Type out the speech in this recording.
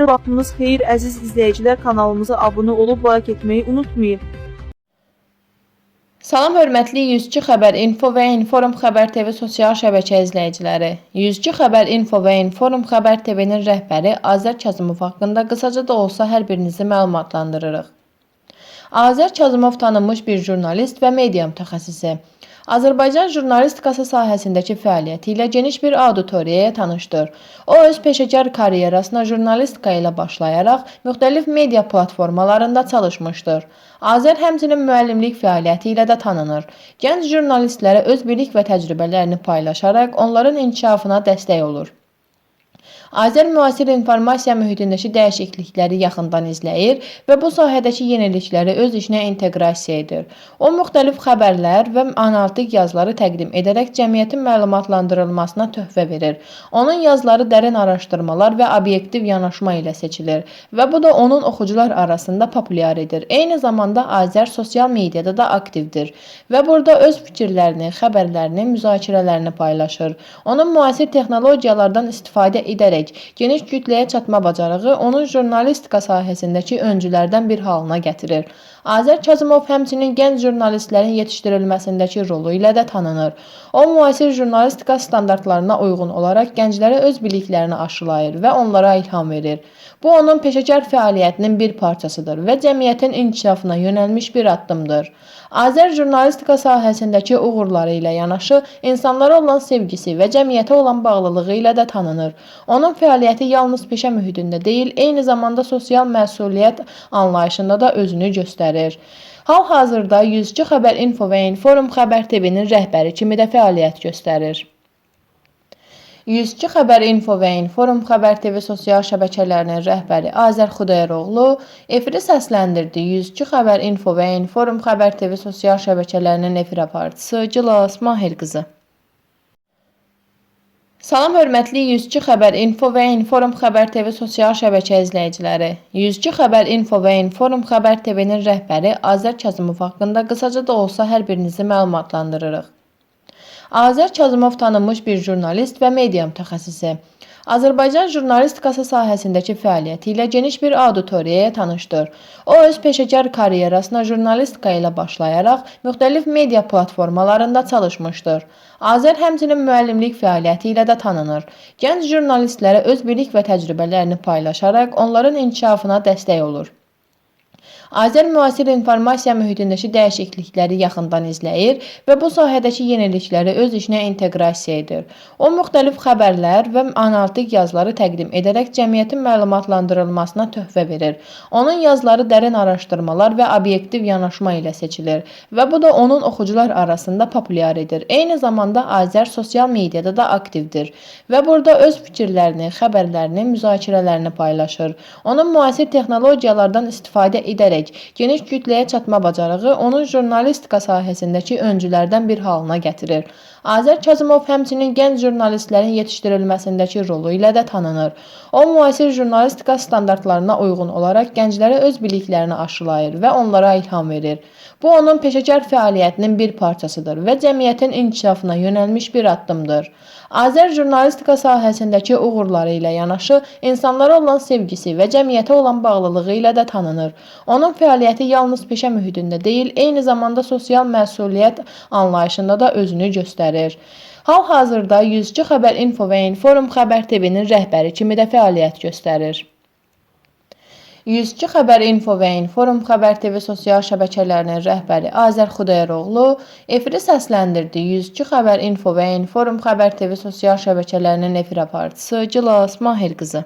Hər vaxtınız xeyir əziz izləyicilər, kanalımıza abunə olub like etməyi unutmayın. Salam hörmətli 102 Xəbər Info və Inform Xəbər TV sosial şəbəkə izləyiciləri. 102 Xəbər Info və Inform Xəbər TV-nin rəhbəri Azər Kazımov haqqında qısaca da olsa hər birinizi məlumatlandırırıq. Azər Kazımov tanınmış bir jurnalist və media mütəxəssisi. Azərbaycan jurnalistikası sahəsindəki fəaliyyəti ilə geniş bir auditoriyaya tanışdır. O öz peşəkar karyerasına jurnalistika ilə başlayaraq müxtəlif media platformalarında çalışmışdır. Azər həmçinin müəllimlik fəaliyyəti ilə də tanınır. Gənc jurnalistlərə öz bilik və təcrübələrini paylaşaraq onların inkişafına dəstək olur. Azər müasir informasiya mühitindəki dəyişiklikləri yaxından izləyir və bu sahədəki yenilikləri öz işinə inteqrasiya edir. O müxtəlif xəbərlər və analitik yazıları təqdim edərək cəmiyyətin məlumatlandırılmasına töhfə verir. Onun yazıları dərin araşdırmalar və obyektiv yanaşma ilə seçilir və bu da onun oxucular arasında populyar edir. Eyni zamanda Azər sosial mediada da aktivdir və burada öz fikirlərini, xəbərlərini, müzakirələrini paylaşır. Onun müasir texnologiyalardan istifadə edərək geniş kütləyə çatma bacarığı onun jurnalistika sahəsindəki öncülərdən bir halına gətirir. Azər Kazımov həmçinin gənc jurnalistlərin yetişdirilməsindəki rolu ilə də tanınır. O müasir jurnalistika standartlarına uyğun olaraq gənclərə öz biliklərini aşılayır və onlara ilham verir. Bu onun peşəkar fəaliyyətinin bir parçasıdır və cəmiyyətin inkişafına yönəlmiş bir addımdır. Azər jurnalistika sahəsindəki uğurları ilə yanaşı insanlara olan sevgisi və cəmiyyətə olan bağlılığı ilə də tanınır. Onun fəaliyyəti yalnız peşə mühitində deyil, eyni zamanda sosial məsuliyyət anlayışında da özünü göstərir. Hal-hazırda 102 Xəbər Info və Inform Xəbər TV-nin rəhbəri kimi də fəaliyyət göstərir. 102 Xəbər Info və Inform Xəbər TV sosial şəbəkələrinin rəhbəri Azər Xudayaroğlu efiri səsləndirdi. 102 Xəbər Info və Inform Xəbər TV sosial şəbəkələrinin efir aparıcısı Gilas Mahir qızı. Salam hörmətli 102 Xəbər Info və Inform Xəbər TV sosial şəbəkə izləyiciləri. 102 Xəbər Info və Inform Xəbər TV-nin rəhbəri Azər Kazımov haqqında qısaca da olsa hər birinizi məlumatlandırırıq. Azər Kazımov tanınmış bir jurnalist və media mütəxəssisi. Azərbaycan jurnalistikası sahəsindəki fəaliyyəti ilə geniş bir auditoriyaya tanışdır. O öz peşəkar karyerasına jurnalistika ilə başlayaraq müxtəlif media platformalarında çalışmışdır. Azər həmçinin müəllimlik fəaliyyəti ilə də tanınır. Gənc jurnalistlərə öz bilik və təcrübələrini paylaşaraq onların inkişafına dəstək olur. Azər müasir informasiya mühitindəki dəyişiklikləri yaxından izləyir və bu sahədəki yenilikləri öz işinə inteqrasiya edir. O müxtəlif xəbərlər və analitik yazıları təqdim edərək cəmiyyətin məlumatlandırılmasına töhfə verir. Onun yazıları dərin araşdırmalar və obyektiv yanaşma ilə seçilir və bu da onun oxucular arasında populyar edir. Eyni zamanda Azər sosial mediada da aktivdir və burada öz fikirlərini, xəbərlərini, müzakirələrini paylaşır. Onun müasir texnologiyalardan istifadə edərək geniş kütləyə çatma bacarığı onun jurnalistika sahəsindəki öncülərdən bir halına gətirir. Azər Kazımov həmçinin gənc jurnalistlərin yetişdirilməsindəki rolu ilə də tanınır. O müasir jurnalistika standartlarına uyğun olaraq gənclərə öz biliklərini aşılayır və onlara ilham verir. Bu onun peşəkar fəaliyyətinin bir parçasıdır və cəmiyyətin inkişafına yönəlmiş bir addımdır. Azər jurnalistika sahəsindəki uğurları ilə yanaşı insanlara olan sevgisi və cəmiyyətə olan bağlılığı ilə də tanınır. Onun fəaliyyəti yalnız peşə mühitində deyil, eyni zamanda sosial məsuliyyət anlayışında da özünü göstərir. Hal-hazırda 102 Xəbər Info və Inform Xəbər TV-nin rəhbəri kimi də fəaliyyət göstərir. 102 Xəbər Info və Inform Xəbər TV sosial şəbəkələrinin rəhbəri Azər Xudayaroğlu efiri səsləndirdi. 102 Xəbər Info və Inform Xəbər TV sosial şəbəkələrinin efir aparıcısı Gilas Mahir qızı.